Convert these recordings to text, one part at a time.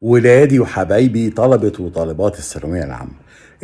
ولادي وحبايبي طلبة وطالبات الثانوية العامة،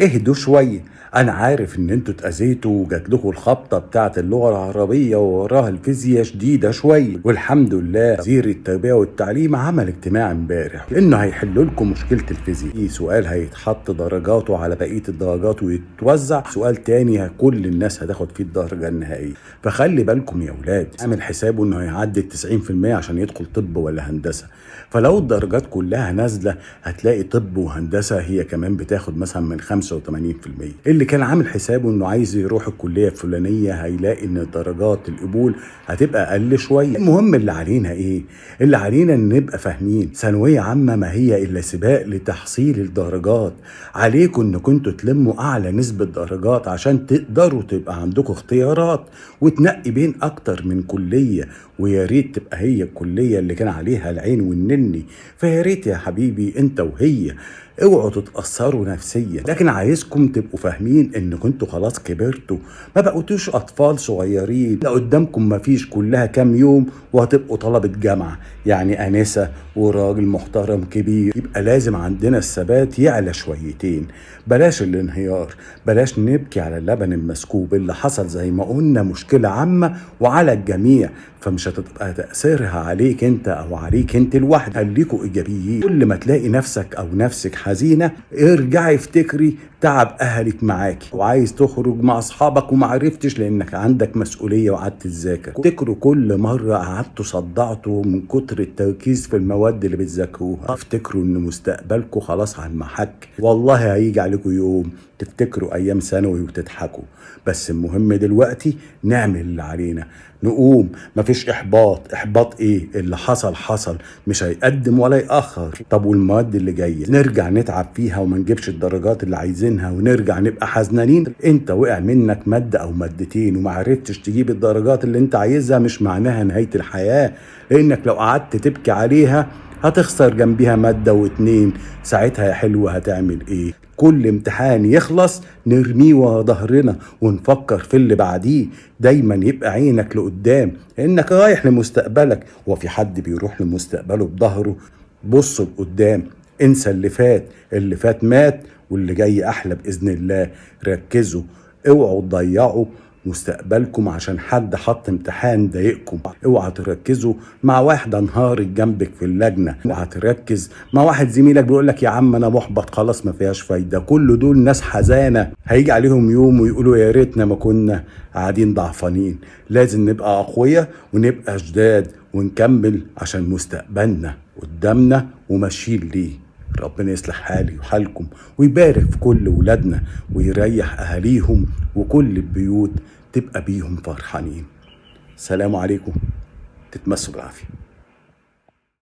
اهدوا شوية. انا عارف ان انتوا اتأذيتوا وجات لكم الخبطة بتاعة اللغة العربية ووراها الفيزياء شديدة شوية، والحمد لله وزير التربية والتعليم عمل اجتماع امبارح انه هيحل لكم مشكلة الفيزياء. في سؤال هيتحط درجاته على بقية الدرجات ويتوزع، سؤال تاني كل الناس هتاخد فيه الدرجة النهائية. فخلي بالكم يا ولاد، عامل حسابه انه هيعدي 90% عشان يدخل طب ولا هندسة، فلو الدرجات كلها نازلة هتلاقي طب وهندسة هي كمان بتاخد مثلا من 85%. اللي كان عامل حسابه انه عايز يروح الكلية الفلانية هيلاقي ان درجات القبول هتبقى اقل شوية. المهم اللي علينا ايه؟ اللي علينا ان نبقى فاهمين ثانوية عامة ما هي الا سباق لتحصيل الدرجات. عليكم ان كنتوا تلموا اعلى نسبة درجات عشان تقدروا تبقى عندكم اختيارات وتنقي بين اكتر من كلية، ويا ريت تبقى هي الكلية اللي كان عليها العين والنني. فيا ريت يا حبيبي انت وهي اوعوا تتأثروا نفسيا، لكن عايزكم تبقوا فاهمين ان كنتوا خلاص كبرتوا، ما بقوتوش اطفال صغيرين، لا قدامكم مفيش كلها كام يوم وهتبقوا طلبة جامعة، يعني انسة وراجل محترم كبير. يبقى لازم عندنا الثبات يعلى شويتين، بلاش الانهيار، بلاش نبكي على اللبن المسكوب. اللي حصل زي ما قلنا مشكلة عامة وعلى الجميع، فمش هتبقى تأثيرها عليك انت او عليك انت لوحدك. خليكوا ايجابيين، كل ما تلاقي نفسك او نفسك حزينة ارجعي افتكري تعب اهلك معاكي، وعايز تخرج مع اصحابك وما عرفتش لانك عندك مسؤولية وقعدت تذاكر. افتكروا كل مرة قعدتوا صدعتوا من كتر التركيز في المواد اللي بتذاكروها. افتكروا ان مستقبلكم خلاص على المحك، والله هيجي عليكم يوم تفتكروا ايام ثانوي وتضحكوا. بس المهم دلوقتي نعمل اللي علينا، نقوم، مفيش احباط. احباط ايه؟ اللي حصل حصل، مش هيقدم ولا يأخر. طب والمواد اللي جاية نرجع نتعب فيها وما نجيبش الدرجات اللي عايزينها ونرجع نبقى حزنانين؟ انت وقع منك مادة او مادتين وما عرفتش تجيب الدرجات اللي انت عايزها، مش معناها نهاية الحياة، لانك لو قعدت تبكي عليها هتخسر جنبيها مادة واتنين. ساعتها يا حلوة هتعمل ايه؟ كل امتحان يخلص نرميه ورا ظهرنا ونفكر في اللي بعديه. دايما يبقى عينك لقدام لانك رايح لمستقبلك، وفي حد بيروح لمستقبله بظهره؟ بص لقدام، انسى اللي فات، اللي فات مات واللي جاي احلى باذن الله. ركزوا، اوعوا تضيعوا مستقبلكم عشان حد حط امتحان ضايقكم. اوعى تركزوا مع واحدة انهارت جنبك في اللجنة، اوعى تركز مع واحد زميلك بيقول لك يا عم انا محبط خلاص ما فيهاش فايدة. كل دول ناس حزانة، هيجي عليهم يوم ويقولوا يا ريتنا ما كنا قاعدين ضعفانين. لازم نبقى اقوياء ونبقى جداد ونكمل عشان مستقبلنا قدامنا وماشيين ليه. ربنا يصلح حالي وحالكم ويبارك في كل ولادنا ويريح أهاليهم وكل البيوت تبقى بيهم فرحانين. سلام عليكم، تتمسوا بالعافية.